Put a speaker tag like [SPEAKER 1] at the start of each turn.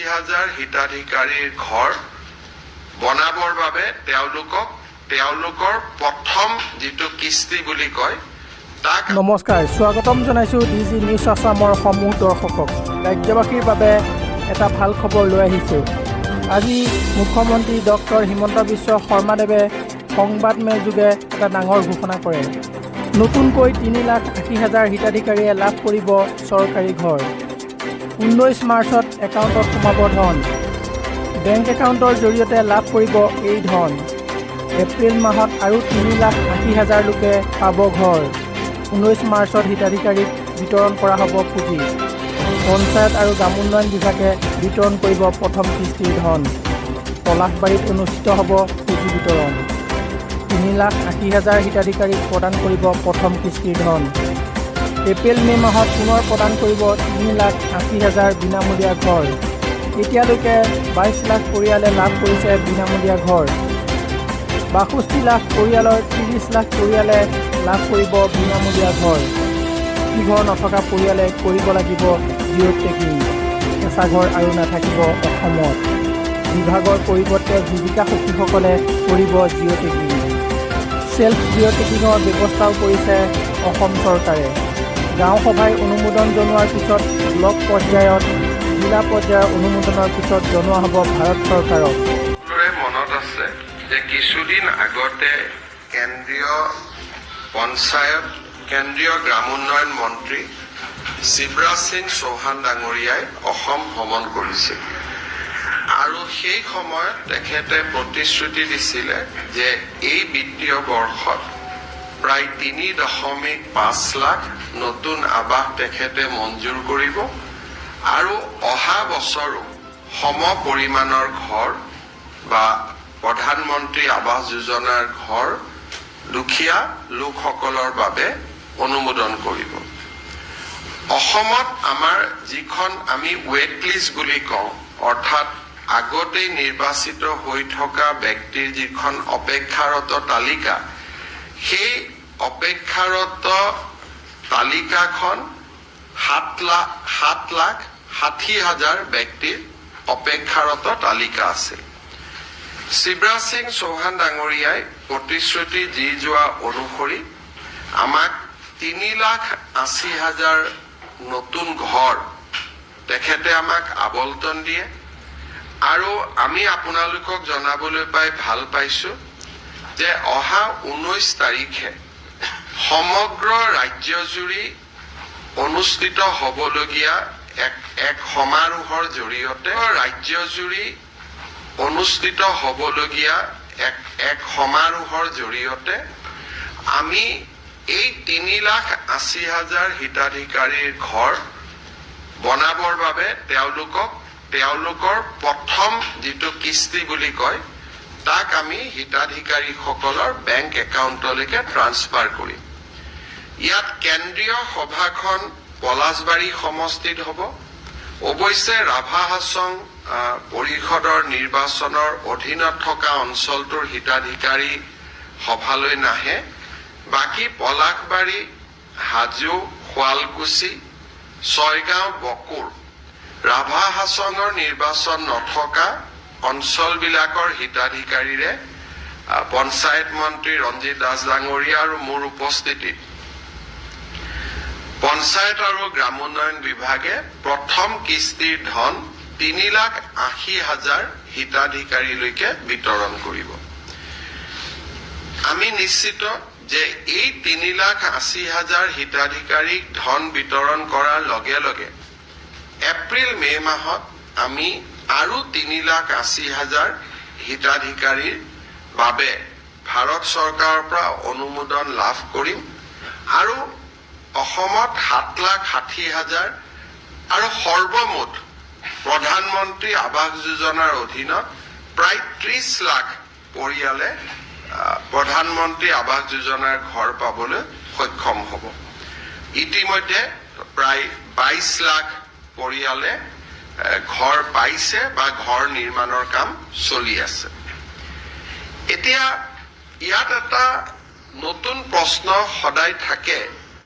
[SPEAKER 1] হাজাৰ হিতাধিকাৰীৰ ঘৰ বনাবৰ বাবে তেওঁলোকক তেওঁলোকৰ প্ৰথম যিটো কিস্তি বুলি কয়, তাক
[SPEAKER 2] নমস্কাৰ, স্বাগতম জনাইছোঁ ডি জি নিউজ আছামৰ সমূহ দৰ্শকক। ৰাজ্যবাসীৰ বাবে এটা ভাল খবৰ লৈ আহিছোঁ। আজি মুখ্যমন্ত্ৰী ডক্টৰ হিমন্ত বিশ্ব শৰ্মাদেৱে সংবাদমেলযোগে এটা ডাঙৰ ঘোষণা কৰে। নতুনকৈ 3,80,000 হিতাধিকাৰীয়ে লাভ কৰিব চৰকাৰী ঘৰ। 19 মাৰ্চত একাউণ্টত সোমাব ধন। বেংক একাউণ্টৰ জৰিয়তে লাভ কৰিব এই ধন। এপ্ৰিল মাহত আৰু 3,80,000 লোকে পাব ঘৰ। 19 মাৰ্চত হিতাধিকাৰীক বিতৰণ কৰা হ'ব পুঁজি। পঞ্চায়ত আৰু গ্ৰামোন্নয়ন বিভাগে বিতৰণ কৰিব প্ৰথম কিস্তিৰ ধন। পলাশবাৰীত অনুষ্ঠিত হ'ব পুঁজি বিতৰণ। 3,80,000 হিতাধিকাৰীক প্ৰদান কৰিব প্ৰথম কিস্তিৰ ধন। এপ্ৰিল মে' মাহত পুনৰ প্ৰদান কৰিব 3,80,000 বিনামূলীয়া ঘৰ। এতিয়ালৈকে 22 লাখ পৰিয়ালে লাভ কৰিছে বিনামূলীয়া ঘৰ। 62 লাখ পৰিয়ালৰ 30 লাখ পৰিয়ালে লাভ কৰিব বিনামূলীয়া ঘৰ। পকী ঘৰ নথকা পৰিয়ালে কৰিব লাগিব জিঅ' টেগিং। কেঁচা ঘৰ আৰু নাথাকিব অসমত। বিভাগৰ পৰিৱৰ্তে জীৱিকা সখীসকলে কৰিব জিঅ' টেগিং। ছেল্ফ জিঅ' টেগিঙৰ ব্যৱস্থাও কৰিছে অসম চৰকাৰে। গাঁও সভাই অনুমোদন জনোৱাৰ পিছত ব্লক পৰ্যায়ত, জিলা পৰ্যায়ৰ অনুমোদনৰ পিছত জনোৱা হ'ব ভাৰত চৰকাৰক।
[SPEAKER 1] সকলোৰে মনত আছে যে কিছুদিন আগতে কেন্দ্ৰীয় গ্ৰামোন্নয়ন মন্ত্ৰী শিৱৰাজ সিং চৌহান ডাঙৰীয়াই অসম ভ্ৰমণ কৰিছিল আৰু সেই সময়ত তেখেতে প্ৰতিশ্ৰুতি দিছিলে যে এই বিত্তীয় বৰ্ষত প্ৰায় 3.5 লাখ নতুন আৱাস তেখেতে মঞ্জুৰ কৰিব আৰু অহা বছৰো সম পৰিমাণৰ ঘৰ বা প্ৰধানমন্ত্ৰী আৱাস যোজনাৰ ঘৰ দুখীয়া লোকসকলৰ বাবে অনুমোদন কৰিব। অসমত আমাৰ যিখন আমি ৱেট লিষ্ট বুলি কওঁ, অৰ্থাৎ আগতেই নিৰ্বাচিত হৈ থকা ব্যক্তিৰ যিখন অপেক্ষাৰত তালিকা, সেই অপেক্ষাৰত তালিকাখন 7,60,000 ব্যক্তিৰ অপেক্ষাৰত তালিকা আছিল। শিৱৰাজ সিং চৌহান ডাঙৰীয়াই প্ৰতিশ্ৰুতি দি যোৱা অনুসৰি আমাক 3,80,000 নতুন ঘৰ তেখেতে আমাক আবণ্টন দিয়ে আৰু আমি আপোনালোকক জনাবলৈ পাই ভাল পাইছো যে অহা 19 তাৰিখে সমগ্ৰ ৰাজ্যজুৰি অনুষ্ঠিত হ'বলগীয়া এক সমাৰোহৰ জৰিয়তে, ৰাজ্যজুৰি অনুষ্ঠিত হ'বলগীয়া এক সমাৰোহৰ জৰিয়তে আমি এই 3,80,000 হিতাধিকাৰীৰ ঘৰ বনাবৰ বাবে তেওঁলোকক তেওঁলোকৰ প্ৰথম যিটো কিস্তি বুলি কয়, তাক আমি হিতাধিকাৰীসকলৰ বেংক একাউণ্টলৈকে ট্ৰান্সফাৰ কৰিম। ইয়াত কেন্দ্ৰীয় সভাখন পলাশবাৰী সমষ্টিত হ'ব। অৱশ্যে ৰাভা হাছং পৰিষদৰ নিৰ্বাচনৰ অধীনত থকা অঞ্চলটোৰ হিতাধিকাৰী সভালৈ নাহে। বাকী পলাশবাৰী, হাজো, শুৱালকুছি, ছয়গাঁও, বকোৰ ৰাভা হাছঙৰ নিৰ্বাচন নথকা অঞ্চলবিলাকৰ হিতাধিকাৰীৰে পঞ্চায়ত মন্ত্ৰী ৰঞ্জিত দাস ডাঙৰীয়া আৰু মোৰ উপস্থিতিত পঞ্চায়ত আৰু গ্ৰামোন্নয়ন বিভাগে প্ৰথম কিস্তিৰ ধন 3,80,000 হিতাধিকাৰীলৈকে বিতৰণ কৰিব। আমি নিশ্চিত যে এই 3,80,000 হিতাধিকাৰীক ধন বিতৰণ কৰাৰ লগে লগে এপ্ৰিল মে' মাহত আমি আৰু 3,80,000 হিতাধিকাৰীৰ বাবে ভাৰত চৰকাৰৰ পৰা অনুমোদন লাভ কৰিম আৰু অসমত 7,60,000 আৰু সৰ্বমুঠ প্ৰধানমন্ত্ৰী আৱাস যোজনাৰ অধীনত প্ৰায় 30 লাখ পৰিয়ালে প্ৰধানমন্ত্ৰী আৱাস যোজনাৰ ঘৰ পাবলৈ সক্ষম হ'ব। ইতিমধ্যে প্ৰায় 22 লাখ পৰিয়ালে ঘৰ পাইছে বা ঘৰ নিৰ্মাণৰ কাম চলি আছে। এতিয়া ইয়াত এটা নতুন প্ৰশ্ন সদায় থাকে।